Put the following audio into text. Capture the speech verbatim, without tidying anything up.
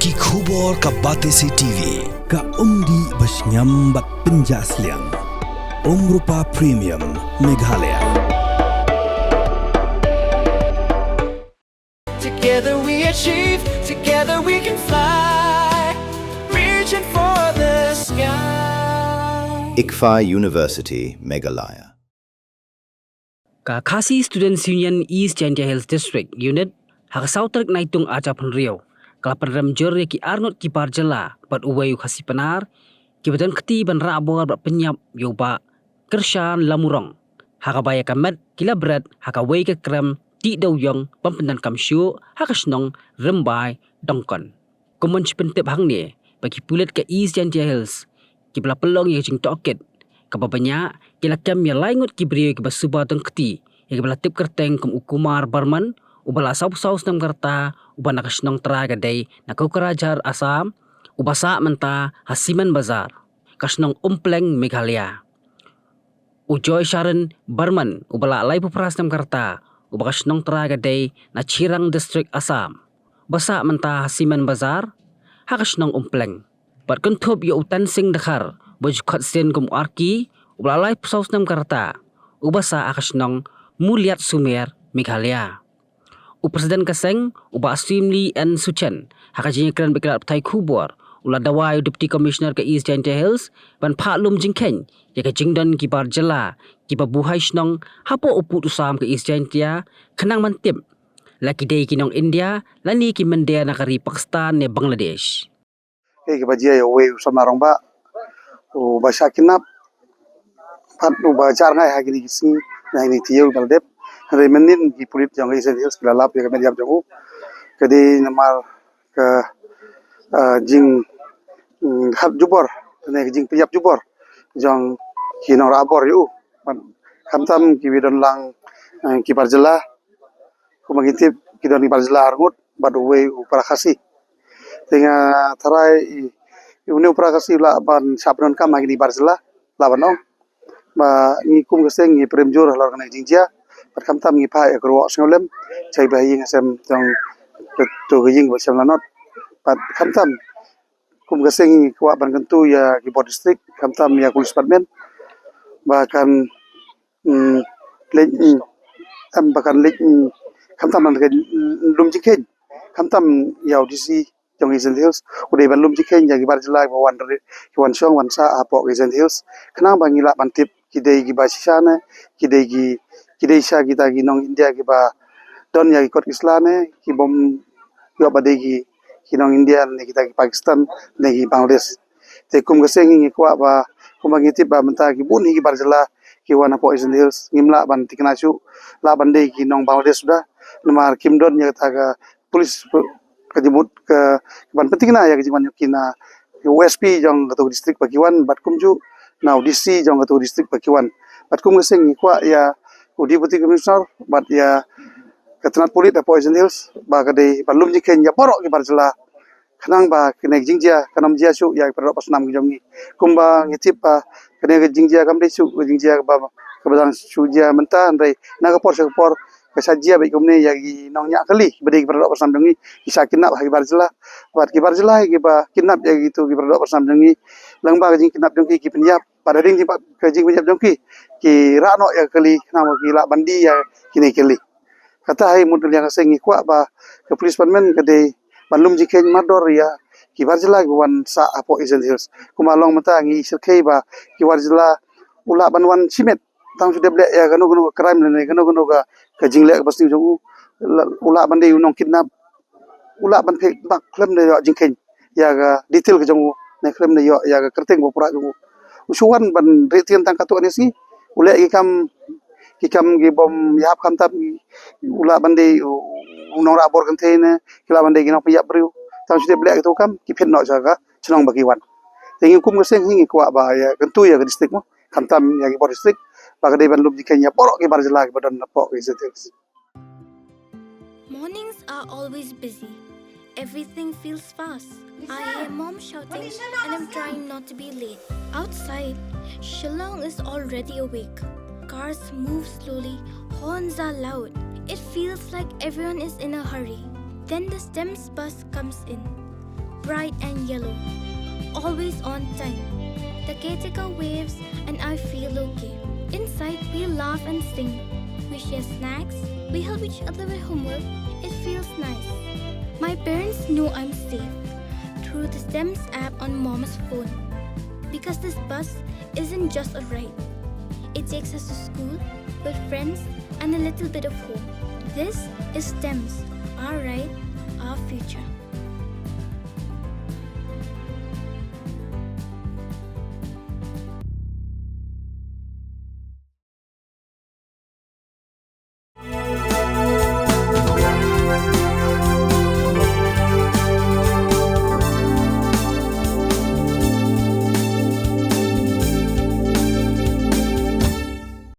Ki khubor ka Batesi T V, ka umdih ba shngiam bad pynjah sliang. Umrupa Premium, Meghalaya. Together we achieve, together we can fly. Reaching for the sky. ICFAI University, Meghalaya. Ka Khasi Students Union East Jaintia Hills District Unit, ha ka saw tarik Naitung arhajar hynriew, ka la pynrem jur ïa ki arngut ki bar jylla bad uwei u Khasi Pnar, kiba don kti ban rah bor bad pynïap ïa u Bah Kyrshan Lamurong, ha kaba ïa ka met ki la bret ha kawei ka krem tih dewïong bym pyndonkam shuh ha ka shnong Rymbai Dongkon. Kum ban shu pyntip hangne ba ki pulit ka East Jaintia Hills kiba la pynlong ïa ka jingtohkit kaba bniah, ki la kem ïa lai ngut ki briew kiba suba don kti, ïa kiba la tip kyrteng kum u Kumar Barman, uba la sawphew saw snem ka rta, uba na ka shnong trai ka dei na Kokrajhar, Assam, uba sah mynta ha Simen Bazar, ka shnong Umpleng, Meghalaya. U Joy Sharon Barman, uba la laiphew phra snem ka rta, uba ka shnong trai ka dei na Chirang District, Assam, uba sah mynta ha Simen Bazar, ha ka shnong Umpleng. Bad kynthup ïa u Tensing Dkhar, uba ju khot sien kum u Arki, uba la laiphew saw snem ka rta, uba sah ha ka shnong Muliat Sumer, Meghalaya. U President ka seng, u Bah Swimli N Suchen, ha ka jingïakren bad ki lad pathai khubor, u la dawa ïa u Deputy Commissioner ka East Jaintia Hills ban phah lum jingkheiñ ïa ka jingdon ki bar jylla kiba buhai shnong hapoh u pud u sam ka East Jaintia, khnang ban tip la ki dei ki nong India lane ki mynder na ka ri Pakistan ne Bangladesh. Ïa kiba jia ïa uwei u samla rangbah uba shah kidnap, pat uba jar ngai ha kine ki sngi, na kine ki taïew ba la dep. Hynrei mynnin ki pulit jong ka East Jaintia Hills ki la lap ïa ka met ïap jong u. Ka dei namar ka, ah, jing, mm, hat jubor ne ka jingpynïap jubor jong ki nongrah bor ïa u. Bad khamtam kiba don lang, eh, ki bar jylla, kumba ngi tip ki don ki bar jylla arngut bad uwei u para Khasi. Te nga tharai i, i une u para Khasi u lah ban shah pyndonkam ha kine ki bar jylla, lah ban ong. Ba ngi kum ka seng ngi pyrem jur halor kane ka jingjia, bad khamtam ngi phah ïa ka rukom sngewlem sha ki bahaïing hasem jong kato ka ïing ba shem lanot. Bad khamtam kum ka seng ngi kwah ban kyntu ïa ki bor district, khamtam ïa ka police department ba kan, mm, leit, mm, em ba kan leit, mm, khamtam ban leit lum jingkheiñ, khamtam ïa u D C jong ka East Jaintia Hills u dei ban lum jingkheiñ ïa ki bar jylla kiba wan ri, ki wan shong wan sah hapoh ka East Jaintia Hills, khnang ba ngi lah ban tip ki dei kiba shisha ne ki dei ki, ki dei sha kita ki nong India kiba don ïa ki kot ki sla ne ki bym ïoh ba dei ki, ki nong India ne kita ki Pakistan ne ki Bangladesh. Te kum ka seng ngi kwah ba, kumba ngi tip ba mynta ki bun hi ki bar jylla ki wan hapoh East Jaintia Hills, ngim lah ban thikna shuh lah ban dei ki nong Bangladesh suda, namar kim don ïa kata ka police, ka jingmut ka ban pynthikna ïa ka jingwan jong ki na u S P jong kato ka district ba ki wan, bad kumjuh na u D C jong kato ka district ba ki wan. Bad kum ka seng ngi kwah ïa u Deputy Commissioner bad ïa ka tnat pulit hapoh East Jaintia Hills ba ka dei ban lum jingkheiñ ïa baroh ki bar jylla, khnang ba kane ka jingjia kan ym jia shuh ïa ki para doh para snam ki jong ngi. Kumba ngi tip ba kane ka jingjia kam dei shuh ka jingjia kaba, kaba dang shu jia mynta, hynrei na ka por sha ka por ka shah jia beit kumne ïa ki nongñiah kali ba dei ki para doh para snam jong ngi, ki shah kidnap ha ki bar jylla. Bad ki bar jylla hi kiba kidnap ïa kito ki para doh para snam jong ngi, lyngba ka jingkidnap jong ki, ki pynïap. Bad hadien jingpynïap, ka jingpynïap jong ki, ki rah noh ïa ka kali khnang ba ki lah ban die ïa kine ki kali. Kata hi mut na liang ka seng ngi kwah ba ka police department ka dei ban lum jingkheiñ mardor ïa ki bar jylla kiba wan sah hapoh East Jaintia Hills. Kumba long mynta ngi shyrkhei ba ki bar jylla u lah ban wan shimet, tang shu dep leh ïa kano kano ka crime lane kano kano ka, ka jingleh kaba sniew jong u, u lah ban dei u nongkidnap, u lah ban phet bak khlem da ïoh jingkheiñ ïa ka detail ka jong u ne khlem da ïoh ïa ka kyrteng ba pura jong u. U shu wan ban rieh tien tang katto katne sngi, u leh ki kam, ki kam ki bym ïahap, khamtam u lah ban dei u, u nongrah bor kynthei ne ki lah ban dei ki nongpynïap briew, tang shu dep leh kito ki kam ki phet noh sha ka shnong ba ki wan. Te ngi kum ka seng hi ngi kwah ba ïa kyntu ïa ka district mo, khamtam ïa ki bor district, ba ka dei ban lum jingkheiñ ïa baroh ki bar jylla kiba don hapoh ka East Jaintia Hills. Mornings are always busy. Everything feels fast. I hear mom shouting and I'm trying not to be late. Outside, Shillong is already awake. Cars move slowly, horns are loud. It feels like everyone is in a hurry. Then the STEMS bus comes in. Bright and yellow, always on time. The caretaker waves and I feel okay. Inside, we laugh and sing. We share snacks. We help each other with homework. It feels nice. My parents know I'm safe through the STEMS app on Mom's phone. Because this bus isn't just a ride, it takes us to school with friends and a little bit of home. This is STEMS, our ride, our future.